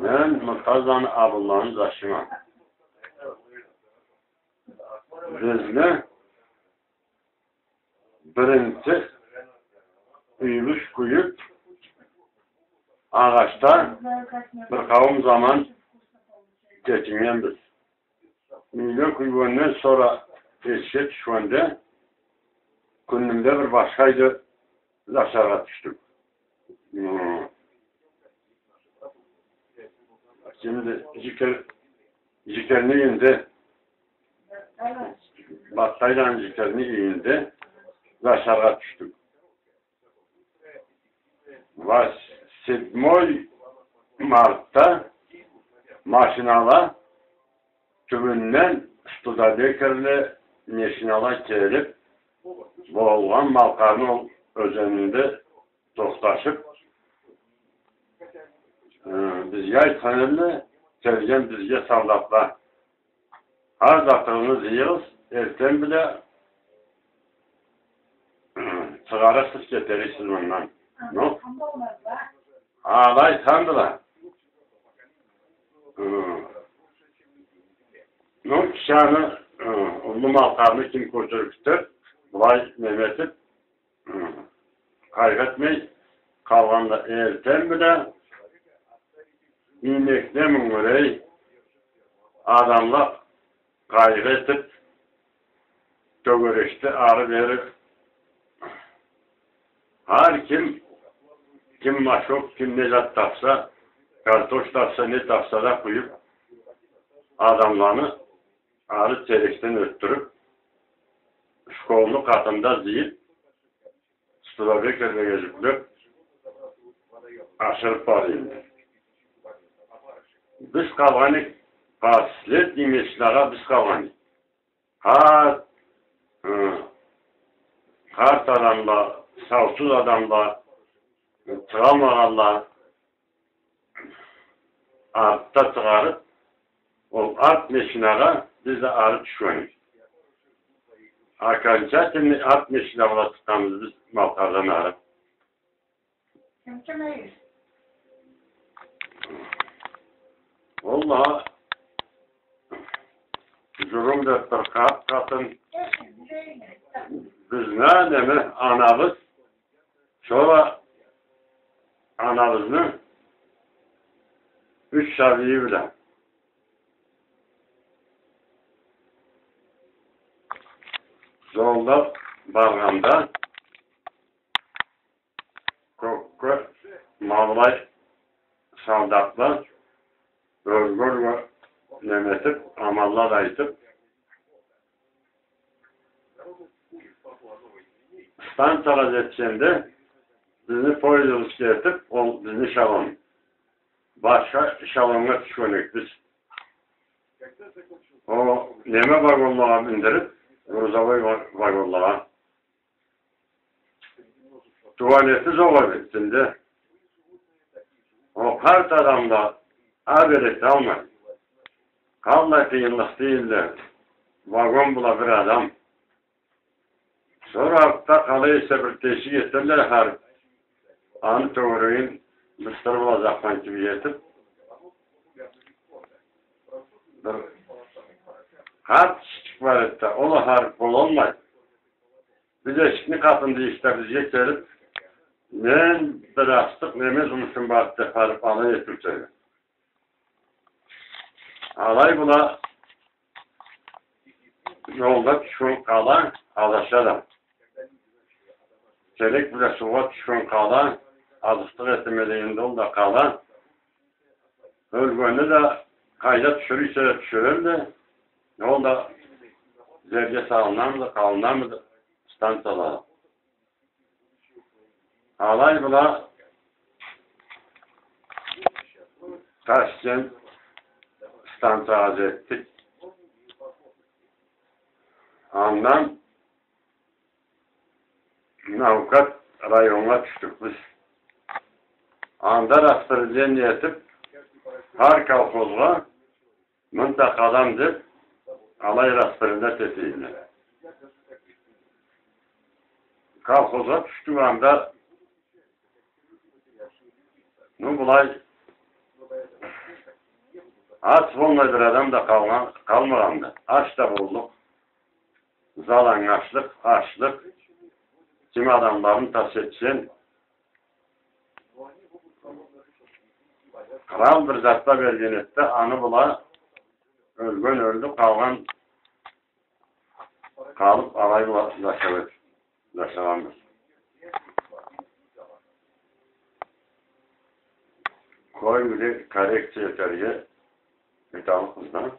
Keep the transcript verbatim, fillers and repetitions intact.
Мен Муртазаны Абдулланы зашыма. Бизни биринчи юйюбюз кюйюп, агъачда бир къауум заман кечиннгенбиз. Юйле кюйгенден сора эсге тюшгенде, кюнню да бир башхайды, зашаргъа тюшдюк. Хы. Энди Зикер-, Зикерни юйюнде, Батхайланы Зикерни юйюнде зашаргъа тюшдюк. Ва седьмой мартда машинала тюбюнден студебеккерле, машинала келип, болгъан Малкъарны ол ёзенинде тохташып, э, бизге айтхан эдиле, келген бизге солдатла: «Хар затыгъызны зыйыгъыз, эртден бла чыгъарыкъсыз, кетериксиз мындан». Ну, алай айтхандыла. Хы. Ну, кишаны, хы, уллу Малкъарны ким кёчюрюп кетер, былай неме этип, хы, къайгъы этмей къалгъанды. Эртден бла иймекни мюнгюрей адамла къайгъы этип, тёгерекде ары-бери хар ким, ким машок, ким не зат тапса, картош тапса, не тапса да къуюп, адамланы ары терекден ётдюрюп, школну къатында зыйып, студебеккерлеге жюклеп, ашырып бара эдиле. Биз къалгъан эдик, последний машинагъа биз къалгъан эдик. Къарт, хы, къарт адамла, саусуз адамла, чыгъалмагъанла, артда чыгъарып, ол арт машинагъа биз да ары тюшген эдик. Окончательный арт машина бла чыкъгъанбыз биз Малкъардан ары. Ол да Журум деп бир къарт къатын. Бизни неме, анабыз, сора анабызны юч сабийи бла жолда баргъанда, кёкге ма былай солдатла ёлгюрге неме этип, аманла да айтып, станциягъа жетгенде, бизни поездибиз кетип, ол бизни эшелон. Башха эшелоннга тюшген эдик биз. Ол неме вагонлагъа миндирип, грузовой ва-, вагонлагъа. Туалети жокъ эди ичинде. Ол къарт адамла абере эталмай. Къаллай къыйынлыкъда эдиле. Вагон бла бир адам. Сора артда къала эсе бир тешик этелле, харип. Аны тёгерегин быстыр бла жапхан кибик этип. Бир къарт ишчик бар эди да, ол а харип болалмай. Биз эшикни къатында эшитебиз, бизге келип, мен бир астыкъ неме жумушум бар деп, харип, алай этиучю эди. Алай бла жолда тюшген къала адаша да. Терек бла суугъа тюшген къала, азыкълыкъ этеме дегенде, ол да къала. Ёлгенни да къайда тюшюрюрсе да тюшюрелле, ол да жерге салынамыды, къалынамыды станциялары. Алай бла Ташкент станциягъа жетдик. Андан Наукат районнга тюшдюк биз. Анда распределение этип, хар колхозгъа мынча къадан деп, алай распределять эте эдиле. Колхозгъа тюшдюк анда. Ну, былай, Ач болмай бир адам да къалгъан, къалмагъанды. Ач да болдукъ. Залангачлыкъ, ачлыкъ. Ким адамларын таш этсенг, кърал бир затда берген эди да, аны бла ёлген ёлдю, къалгъан къалып, алай бла жашап эт-, жашагъанбыз. Кой бир коррекция этерге эталлыкъбыз да.